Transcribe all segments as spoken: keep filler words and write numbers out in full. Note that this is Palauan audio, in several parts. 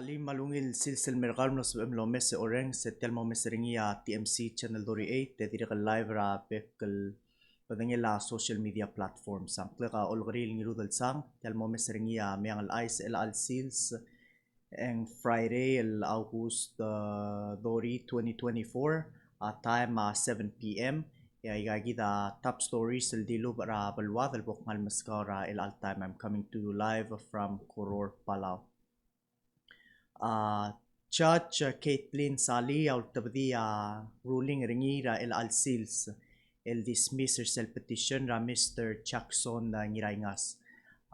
Alii me a ungil sils el mer kau el mlo sebechem el omes e orrenges. E tia el mo omes er ngii a T M C Channel thirty-eight, e dirrek el live er a bek el bedengel a social media platforms. A ngklek a Olkeriil Ngirudelsang. Tia el mo omes er ngii a Meang el Chais er chelecha el sils, e ng Friday el August, uh, thirty, twenty twenty-four, a time a seven P M. E aika kid a top stories el dilubech er a beluad el bo kngai el meskau er chelecha el time. I'm coming to you live from Koror, Palau. A Judge, uh, Caitlin Salii a ultebedii a ruling er ngii er chelecha el sils el dismiss er sel petition er a Mister Jackson, uh, Ngiraingas.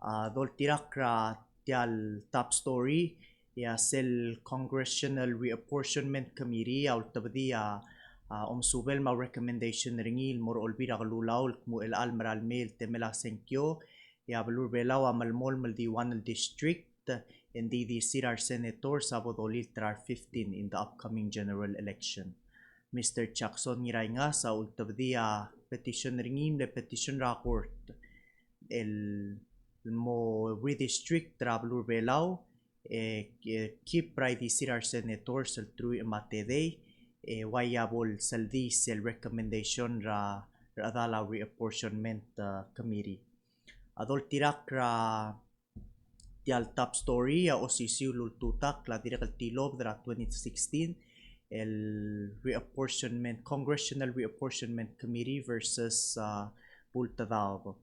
A doltirakl er tia el top story, e a sel Congressional Reapportionment Committee a ultebedii a, a omesubel me a recommendation er ngii el mo er a Olbiil er a Kelulau el kmo chelecha el merael mei el temel a sengkio, e a beluu er a Belau a melemolem el di one el district, e ng di di sel senator a bo dolilt er a fifteen in the upcoming general election. Mister Jackson Ngiraingas a ultebedii a petition er ngii, mle petition er a court el mo redistrict er a beluu er a Belau, e, e keep er a di sel senators el truich me a tedei, e ua ia bo el sel di sel recommendation er a, er a chedal a reapportionment, uh, committee. A doltirakl er tia el top story a osisiu el ultutakl a dirrek el tilobed er a twenty sixteen, el reapportionment, Congressional Reapportionment Committee versus, uh, Bultedaob.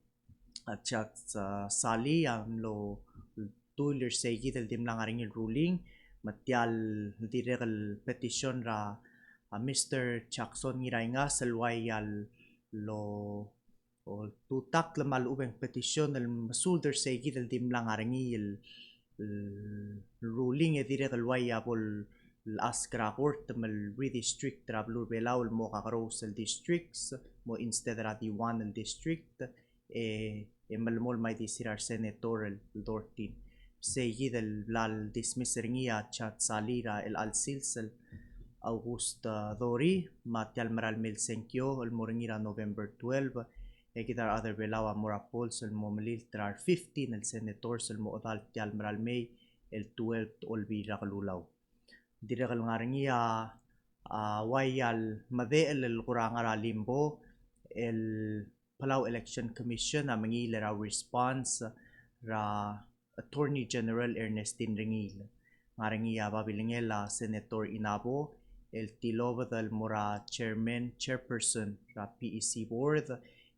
A Judge, uh, Salii a mlo ultuil er seikid el dimlak ngar er ngii el ruling, me tia el dirrek el petition er a, a Mister Jackson Ngiraingas el ua ia el lo oltutakl me a lechub e ng petition el mesuld er seikid el dimlak ngar er ngii el, el ruling, e dirrek el ua ia bo el ask er a court me le redistrict er a beluu er a Belau el mo kakerous el districts, mo instead er a di one el district, e, e melemolem a di sel senator el thirteen. Seikid el bla ledismiss er ngii a Judge Salii er chelecha el sils el August, uh, thirty, me tia el merael mei el sengkio el mo er ngii er a November twelve, e kid a rechad er a Belau a mo er a polls el mo melilt er a fifteen el senators el mo chedal tia el merael mei el twelfth Olbiil er a Kelulau. Dirrek el ngar er ngii a, a ua ia el medechel el kora ngar er a limbo, el Palau Election Commission a mengiil er a response er a Attorney General Ernestine Rengiil. Ngar er ngii a babilngel a Senator Inabo el tilobed el mo er a chairman, chairperson er a P E C board,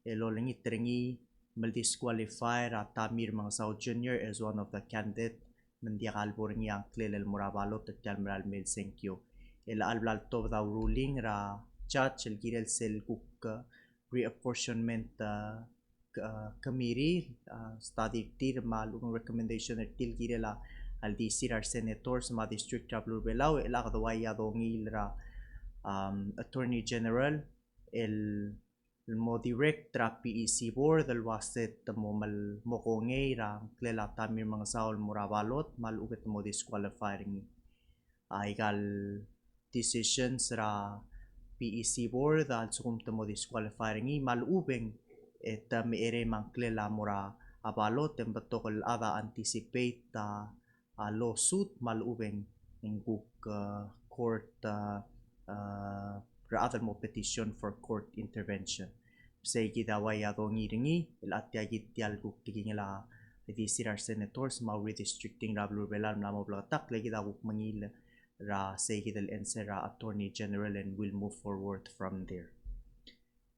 el olengit er ngii me le disqualify er a Tommy Remengesau Junior as one of the candidate me ng diak a lebo er ngii a ngklel el mo er a ballot er tia el merael mei el sengkio. E chelecha el bla letobed a ruling er a judge el kirel sel kuk, uh, reapportionment, uh, c-, uh, committee, uh, study er tir me a lechub e ng recommendation er tir el kirel a, a le di sel senators me a district er a beluu er a Belau, e chelecha kede ua ia dongiil er a, um, Attorney General el el mo direct er a P E C board el ua se te mo mel-, mo kongei er a ngklel a Tommy Remengesau el mo er a ballot me a lechub e te mo disqualify er ngii. Aika el decisions er a P E C board a lsekum te mo disqualify er ngii me a lechub e ng, e te mecherei me a ngklel a mo er a ballot e ng betok el chad a anticipate a a lawsuit me a lechub e ng kuk, uh, court, uh, uh, rechad el mo petition for court intervention. Seikid a ua ia dongiil er ngii, el chad tia kid tia el kuk tekingel a di sel senators me a redistricting er a beluu er a Belau el mla mo bleketakl, e kid a kuk mengiil er a seikid el answer er a Attorney General and we'll move forward from there.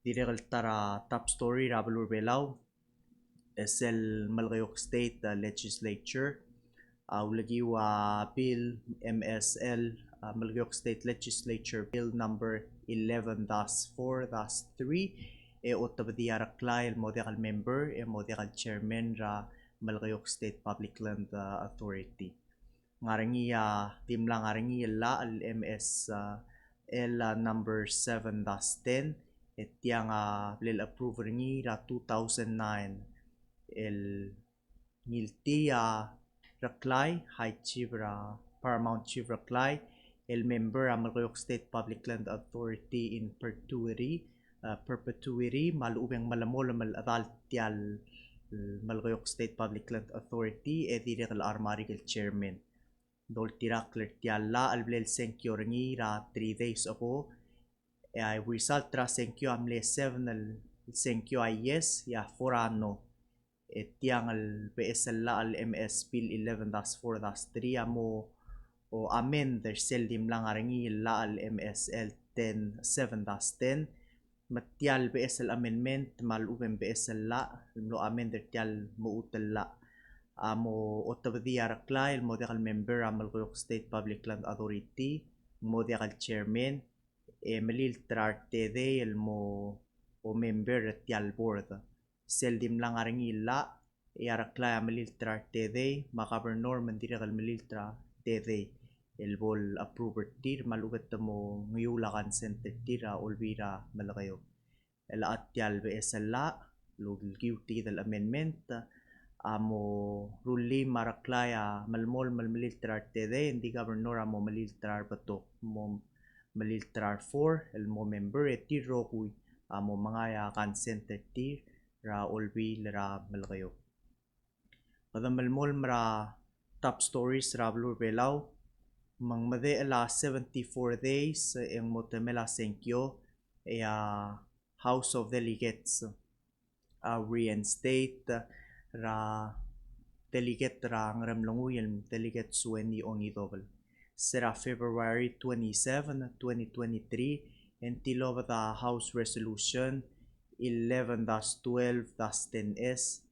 Dirrek el ta er a top story er a beluu er a Belau, e sel Melekeok State, uh, Legislature, a ulekiu a bill M S L, uh, Melekeok State Legislature Bill number eleven dash four dash three, e otebedii a Reklai el mo diak el member, e mo diak el chairman er a Melekeok State Public Land, uh, Authority. Ngar er ngii a, dimlak ngar er ngii el llach el M S L, uh, number seven dash ten, e tiang a blal approve er ngii er a two thousand nine. El ngiltii a Reklai, High Chief er a, Paramount Chief Reklai, el member er a Melekeok State Public Land Authority in perpetuity, uh, perpetuity, me a lechub e ng melemolem el chedal tia el, uh, Melekeok State Public Land Authority, e dirrek el automatic el chairman. doltirakl er tia el llach el ble el sengkio er ngii er a three days ago. E a result er a sengkio a mle seven el sengkio a yes, e a four a no. E tiang el beches el llach el M S Bill eleven dash four dash three a mo amend er sel dimlak a ngar er ngii el llach el M S L ten seven dash ten. Me tia el beches el amendment me a lechub e ng beches el llach el mlo amend er tia el mechut el llach a mo otobedii a Reklai el mo diak el member er a Melekeok State Public Land Authority, mo diak el chairman, e melilt er a retedei el mo omember er tia el board. Sel dimlak a ngar er ngii el llach, e a Reklai a melilt er a retedei, me a governor me ng dirrek el melilt er a retedei el bo el approve er tir me a lechub e te mo ngiul a consent er tir a Olbiil er a Melekeok. El a tia el beches el llach el ulekiu tia el amendment a mo rullii me a Reklai a melemolem el melilt er a retedei, e ng di governor a mo melilt er a rebetok, mo melilt er a refour el mo member, e tir rokui a mo mengai a consent er tir er a Olbiil er a Melekeok. Kede melemolem er a top stories er a beluu er a Belau. Me ng medechel a seventy-four days e ng mo temel a sengkio, e a House of Delegates a reinstate er a delegate er a Ngeremlengui el Delegate Sueni Ongidobel. Se er a February twenty-seven, twenty twenty-three, e ng tilobed a House Resolution eleven dash twelve dash ten S,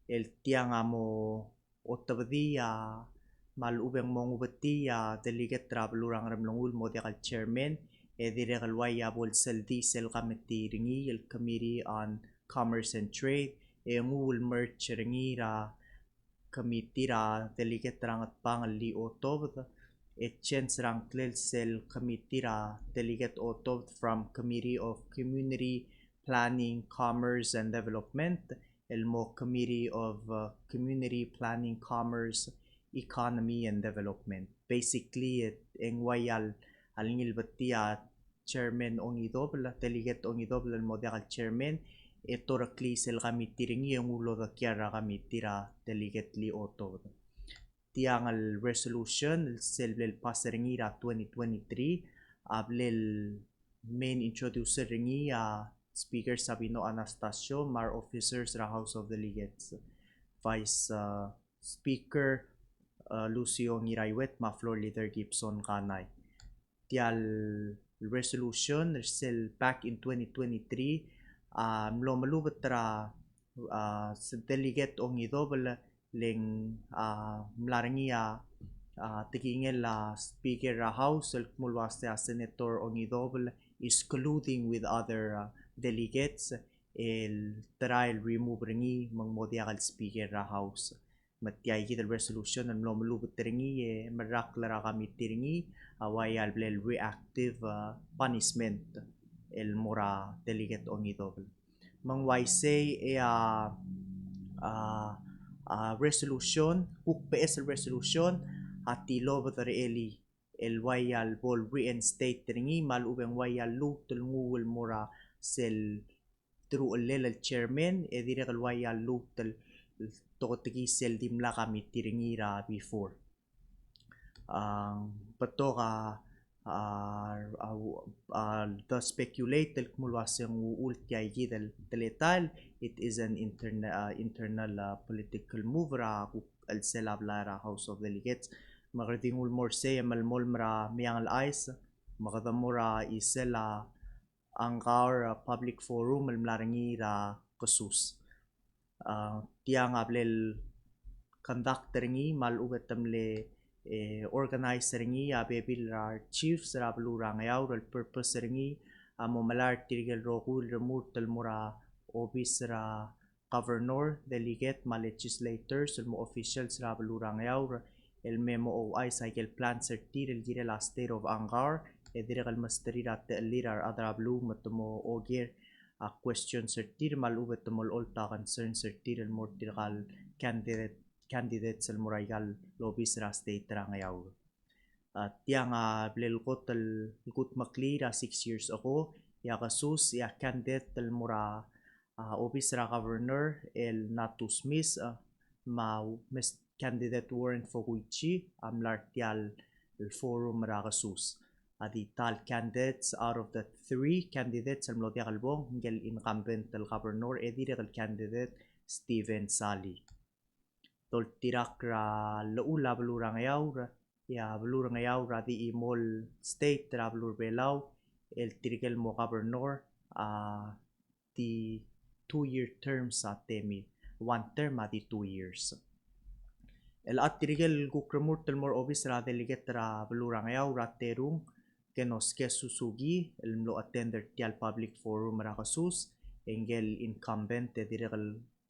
el tiang a mo otobedii a me a lechub e ng mo ngubetii a delegate er a beluu er a Ngeremlengui el mo diak el chairman, e dirrek el uai a bo el sel di sel committee er ngii el Committee on Commerce and Trade, e nguu el merge er ngii er a committee er a delegate er a Ngatpang el Lee Otobed, e change er a ngklel sel committee er a delegate Otobed from Committee of Community Planning, Commerce and Development el mo Committee of, uh, Community Planning, Commerce, Economy and Development. Basically, e ng uai a lengilbetii a chairman Ongidobel, delegate Ongidobel el mo diak el chairman, e toreklii sel committee er ngii e nguu el odekial er a committee er a delegate Lee Otobed. Tiang el resolution el sel ble el pass er ngii er a twenty twenty-three a ble el main introducer er ngii a Speaker Sabino Anastacio me a re officers er a House of Delegates, Vice, uh, Speaker, uh, Lucio Ngiraiwet me a Floor Leader Gibson Kanai. Tia el resolution er sel back in twenty twenty-three a mlo melubet er a, uh, se delegate Ongidobel le ng, uh, mla er ngii a, uh, tekingel a Speaker er a House el kmo el uasei a Senator Ongidobel is colluding with other, uh, delegates el try el remove er ngii me ng mo diak el Speaker er a House. Me tia ikid el resolution el mlo melubet er ngii e merrakl er a committee er ngii a uai a ble el reactive, uh, punishment el mo er a delegate Ongidobel. Me ng uaisei e a, a, a resolution, kuk beches el resolution a tilobed er elii el uai a bo el reinstate er ngii me a lechub e ng uai a lluut el nguu el mo er a sel teruchellel el chairman, e dirrek el uai a lluut el toketekii sel dimlak a committee er ngii er a before. A, betok a, a, a, a, de speculate el kmo el uasei ng uchul tia ikid el teletael, it is an interne-, a, internal, a, political move er a kuk el sel a blai er a House of Delegates. Me kede di nguu el mo er sei e melemolem er a Meang el Chais, me kede mo er a isel a Angaur, a, Public Forum el mla er ngii er a kesus. A, tiang a ble el conduct er ngii me a lechub e te mle, e, organize er ngii a bebil er a re chiefs er a beluu er a Ngeaur el purpose er ngii a mo melai er tirke el rokui el remurt el mo er a obis er a governor, delegate me a legislators el mo officials er a beluu er a Ngeaur el me mo ouchais a ikel plans er tir el kirel a state of Angaur, e dirrek el mesterir a techellir a rechad er a beluu me te mo oker a questions er tir me a lechub e te mo olecholt a concerns er tir el mo er tirka el candidate, candidates el mo er aika el obis er a state er a Ngeaur. A, tiang a ble el kot el kudmeklii er a six years ago, e a kesus e a candidate el mo er a, a, obis er a governor el Natus Mis, a, me a Mes-, candidate Warren Fukuichi a mla er tia el forum er a kesus. A di ta el candidates, out of the three candidates el mlo diak el bong, ngike el incumbent el governor, e dirrek el candidate Stephen Salii. Doltirakl er a llechul a beluu er a Ngeaur, e a beluu er a Ngeaur a di chimo el state er a beluu er a Belau el tirke el mo governor a di two year terms a temir, one term a di two years. El a tirke el kuk remurt el mo er a obis er a delegate er a beluu er a Ngeaur a terung, Kenosuke Suzuki, el mlo attend er tia el public forum er a kesus, e ngike el incumbent e dirrek el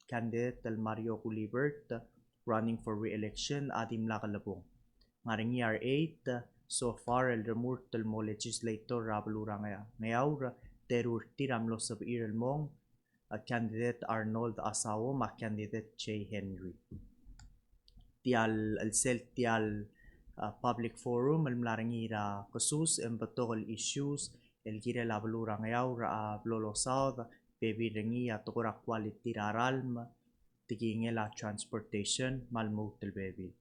candidate el Mario Gulibert, running for re-election, a dimlak lebong. Ngar er ngii a re eight so far el remurt el mo legislator er a beluu er a Ngea-, Ngeaur, teru er tir a mlo sebechir el mong, a candidate Arnold Asao me a candidate Jay Henry. Tia el, el sel tia el, a, public forum el mla er ngii er a kesus e ng betok el issues el kirel a beluu er a Ngeaur a blo losaod, bebil er ngii a tekoi er a quality er a ralm, tekingel a transportation, me a lmuut el bebil.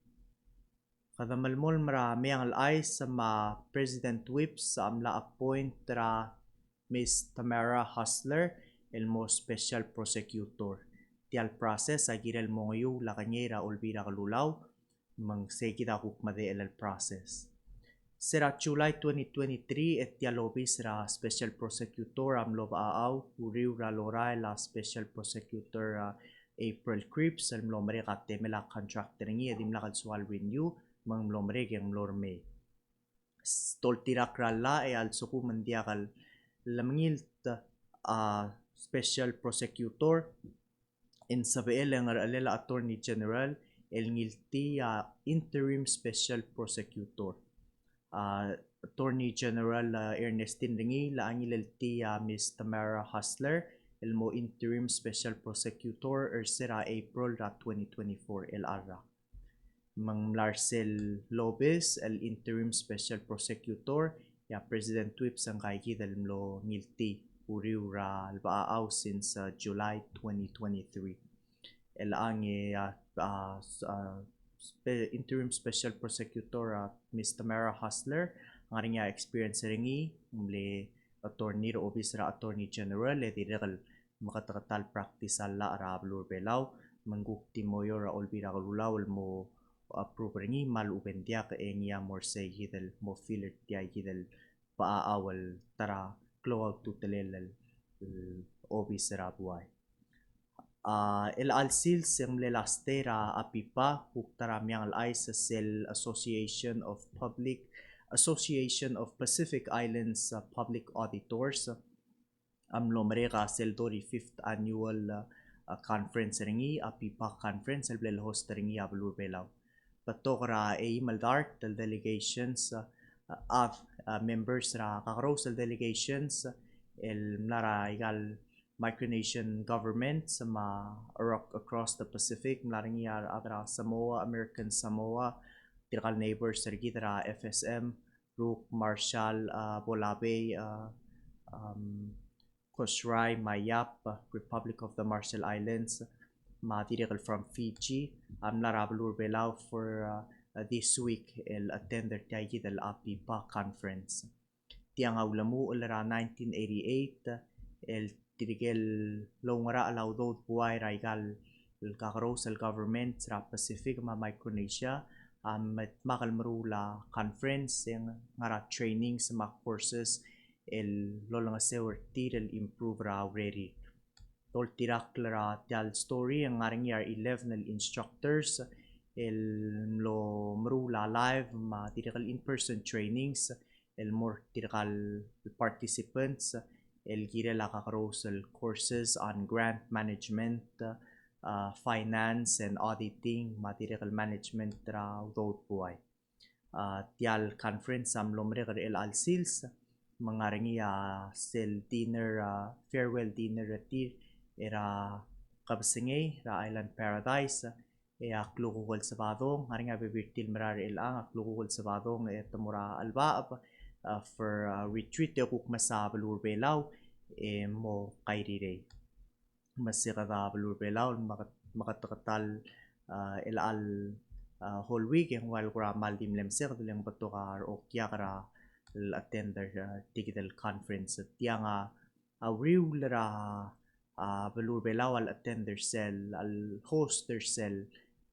Kede melemolem er a Meang el Chais me a President Whipps a mla appoint er a Miss Tamara Hustler el mo special prosecutor. Tia el process a kirel mongeiuul a kengei er a Olbiil er a Kelulau, me ng sei kid a kuk medechel el process. Se er a July twenty twenty-three e tia el obis er a special prosecutor a mlo bechachau, uriul er a lorael a special prosecutor, a, April Cripps, el mlo merek a temel a contract er ngii e dimlak el soal renew, me ng mlo merek e ng mlo remei. Doltirakl er a llach e a lsekum ng diak el lemengilt a special prosecutor, e ng sebechel e ngerchelel a Attorney General el ngiltii a interim special prosecutor. A Attorney General, a, Ernestine Rengiil a ngileltii a Miss Tamara Hustler el mo interim special prosecutor er se er a April er a twenty twenty-four el a rak. Me ng mla er sel obis el interim special prosecutor, e a President Whipps a ngka kid el mlo ngiltii, uriul er a lebechachau since, a, July twenty twenty-three. El a ngii a, a, s-, a, spe-, interim special prosecutor, a, Miss Tamara Hustler, a ngar er ngii a experience er ngii, ng mle attorney er a obis er a Attorney General, e dirrek el meketeketang el practice a llach er a beluu er a Belau, me ng kuk di mo er a Olbiil er a Kelulau el mo approve er ngii, me a lechub e ng diak e ngii a mo er sei kid el mo fill er tia kid el bechachau el ta er a klou a ultutelel el, el obis er a buai. A, el chelecha el sils e ng mle last er a APIPA, kuk ta er a Meang el Chais, sel Association of Public, Association of Pacific Islands, a, Public Auditors, a mlo merek a sel thirty-fifth annual, a, a, conference er ngii, a APIPA conference, el bla lehost er ngii a beluu er a Belau. Betok er a eim el dart el delegations, a, a, a, members er a kakerous el delegations, el mla er a ikal Micronesian governments me a ro-, across the Pacific, mla er ngii a rechad er a Samoa, American Samoa, tirkal neighbors er kid er a FSM, Ruk, Marshall, a, Pohnpei, a, um, Kosrae, me a Yap, a, Republic of the Marshall Islands, me a dirrek el from Fiji, a mla er a beluu er a Belau for, a, a, this week el attend er tia kid el APIPA conference. Tiang a ulemuchel er a nineteen eighty-eight, el tirke el oungerachel a udoud buai er a ikal kakerous el government er a Pacific me a Micronesia, a, me dmak el meruul a conference, e ng ngar er a trainings me a courses el lolengeseu er tir el improve er a urerir. Doltirakl er a tia el story, e ng ngar er ngii a eleven el instructors el mlo meruul a live me a dirrek el in-person trainings el mo er tirkal participants el kirel a kakerous el courses on grant management, a, finance and auditing, me a dirrek el management er a udoud buai. A, tia el conference a mlo merek er chelecha el sils, me ng ngar er ngii a sel dinner, a, farewell dinner er tir er a kebesengei er a Island Paradise, e a klukuk el Sabadong, ng ngar er ngii a bebil er tir el merael er chelechang, a klukuk el Sabadong e te mo er a Chelebacheb, a, for, a, retreat e kuk mesa beluu er a Belau, e mo kairirei. Me se kede beluu er a Belau, me kede, me kede ketal, a, chelecha el uh, whole week, e ng ua el kora mal di mle meseked, e le ng betok a reokiak er a el attend er, uh, tirke el conference. Tiang a, a uriul er a, a beluu er a Belau el attend er sel, el host er sel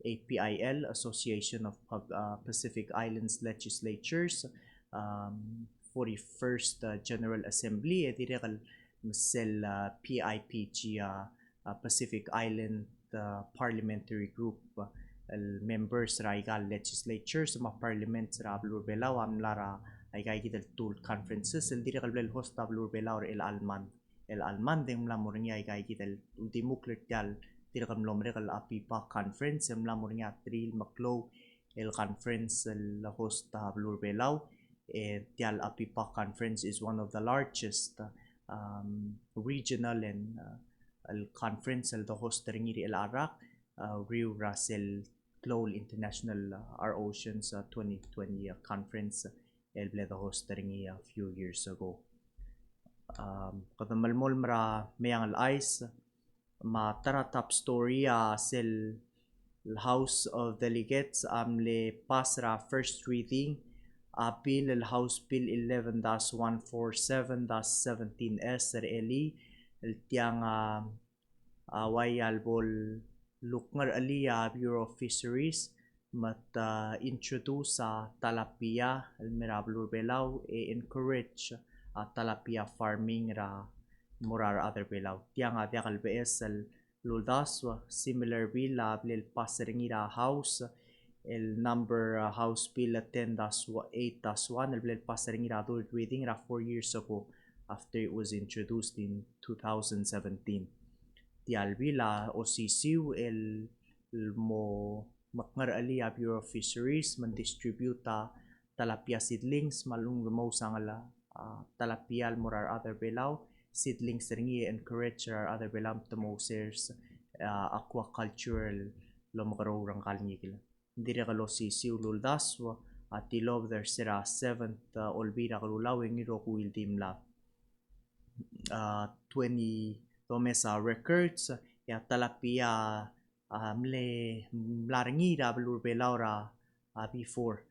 A P I L, Association of Pub-, uh, Pacific Islands Legislatures, um, forty-first, uh, General Assembly, e dirrek el me sel, uh, P I P G, uh, uh, Pacific Island, uh, Parliamentary Group, uh, el members er aika el legislatures me a parliament er a beluu er a Belau a mla er aika kid el two el conferences, el dirrek el bla el host a beluu er a Belau er chelecha el month. Chelecha el month e ng mla mo er ngii aika kid el uldimukl er tia el dirrek el mlo merek el APIPA conference, e ng mla mo er ngii a three el meklou el conference el host a beluu er a Belau. E tia el APIPA conference is one of the largest, um, regional and, uh, el conference el de host er ngii er chelecha el rak, uh, uriul er sel klou el International, uh, Our Oceans, uh, twenty twenty, uh, conference el bla de host er ngii a few years ago. Um, kede melemolem er a Meang el Chais, me a ta er a top story a sel House of Delegates a mle pass er a first reading a bill el House Bill eleven dash one four seven dash seventeen S er elii, el tiang a, a uai a lebo lukngerchelii a Bureau of Fisheries me te, uh, introduce a tilapia el mei er a beluu er a Belau, e encourage a tilapia farming er a mo er a rechad er a Belau. Tiang a diak el beches el uldasu. Similar bill a bla el pass er ngii er a House, el number, uh, House Bill ten dash eight dash one, el bla el pass er ngii er a third reading er a four years ago, after it was introduced in two thousand seventeen. Tia el bill a osisiu el, el mo mekngerchelii a Bureau of Fisheries me ng distribute a tilapia seedlings me a lungil mo usang el, uh, tilapia el mo er a rechad er a Belau, seedlings er ngii e encourage er a rechad er a Belau me te mo sers, uh, aquaculture el omekeroul er ngka el ngikel. Ng dirrek el osisiu el uldasu a tilobed er se er a seventh, uh, Olbiil er a Kelulau e ngii el rokui el di mlad. Uh, twenty domes a records, e a tilapia a mle mla er ngii er a beluu er a Belau er a, a, before.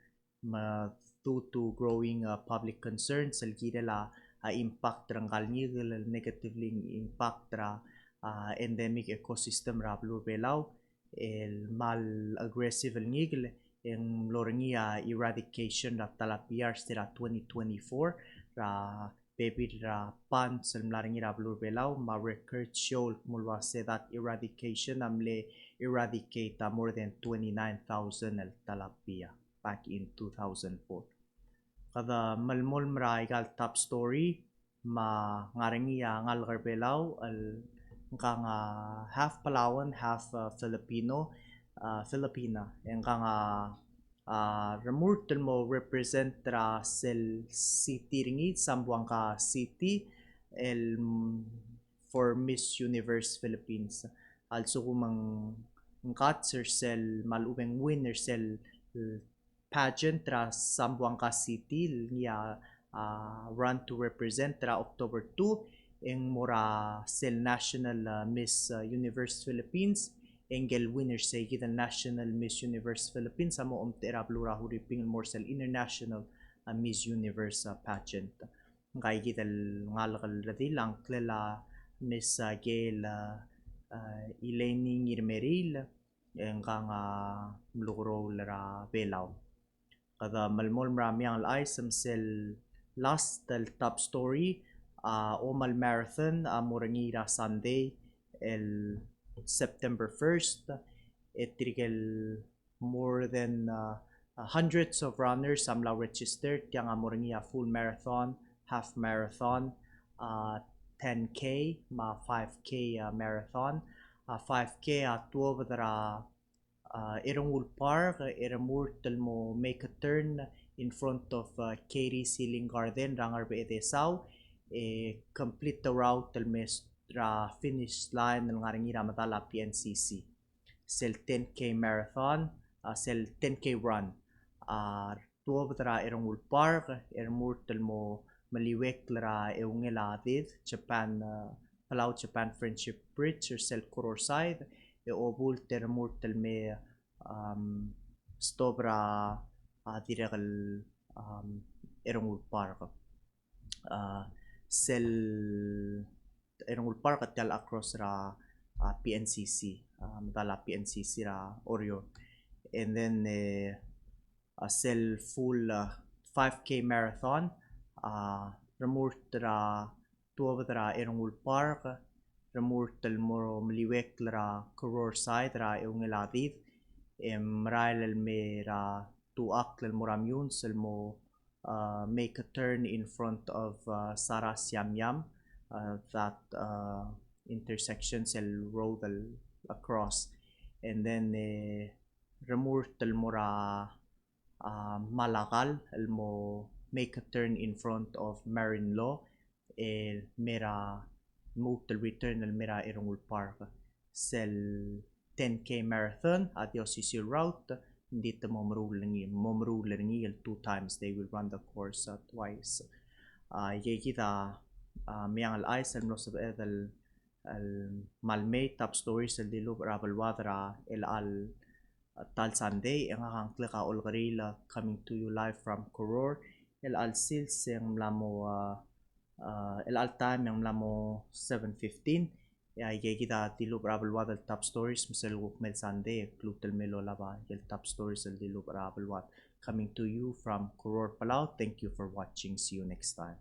Me due to growing, uh, public concerns el kirel a, a impact er ngka el ngikel, el negatively impact er a, a, endemic ecosystem er a beluu er a Belau, el mal aggressive el ngikel, e ng mlo er ngii a eradication er a tilapia er se er a twenty twenty-four, er a bebil er a ponds el mla er ngii er a beluu er a Belau, me a record show el kmo el uase that eradication a mle eradicate a more than twenty-nine thousand el tilapia back in two thousand four. Kede melemolem er aika el top story, me ng ngar er ngii a ngalek er a Belau el ngkang a half Palauan, half, uh, Filipino, uh, Filipina. E ngkang a, uh, remurt el mo represent er a sel city er ngii, Zamboanga City, el, mm, for Miss Universe Philippines. A lsekum e ng kats er sel, me a lechub e ng win er sel, uh, pageant er a Zamboanga City, el ngii a, a, run to represent er a October two, e ng mo er a sel National, uh, Miss, uh, Universe Philippines, e ngike el winner er seikid el National Miss Universe Philippines a mo omtechei er a beluu er a Huriping el mo er sel International, uh, Miss Universe, uh, pageant. Ngka kid el ngalek el redil a ngklel a Miss, uh, Gail, uh, uh, Elaine Ngirmeriil, e ngkang a mlukeroul er a Belau. Kede melemolem er a Meang el Chais me sel last el top story, a, Omal Marathon a mo er ngii er a Sunday el September first, e tirke el more than, uh, hundreds of runners a mla register, tiang a mo er ngii a full marathon, half marathon, uh, ten K, me a five K, uh, marathon. Uh, five K a tuobed er a, uh, Erungul Park, e remurt el mo make a turn in front of, uh, Katy Ceiling Garden er a Ngerbeched e Sau, e complete the route el mei er a finish line el ngar er ngii er a medal a P N C C. Sel ten K marathon, uh, sel ten K run, uh, tuobed er a Erungul Park, e remurt el mo meliuekl er a eungel a did, Japan, uh, Palau Japan Friendship Bridge, er sel Koror side, e obult e remurt el mei, um, stop er a, a, dirrek el, um, Ernguul Park. A, sel Ernguul Park a tia el across er a, a, P N C C, a, medal a P N C C er a Oreor. And then, e, a, sel full, a, five K marathon, a, remurt er a tuobed er a Ernguul Park, remurt el mo meliuekl er a Koror side er a eungel a dib, e merael el me er a tuakl el mo er a Meyuns el mo, uh, make a turn in front of, uh, Sara Siamyam, uh, that, uh, intersection sel road el across. And then, e, remurt el mo er a, uh, Malakal el mo make a turn in front of Marin Law, el me er a lmuut el return el me er a Ernguul Park. Sel ten K marathon a di osisiu el route, ng di te mo meruul er ngii, mo meruul er ngii el two times, they will run the course, uh, twice. A, ikei kid a, a, Meang el Chais el mlo sebeched el, el kmal mei top stories el dilubech er a beluad er a chelecha el, a, ta el Sunday, e ngak a ngklek a Olkeriil, a, coming to you live from Koror. Chelecha el sils e ng mla mo, a, a, chelecha el taem e ng mla mo seven fifteen. E a ikei kid a dilubech er a beluad el top stories, me sel kuk mei el Sunday e kuk lmuut el me olab a ikel top stories el dilubech er a beluad. Coming to you from Koror, Palau. Thank you for watching. See you next time.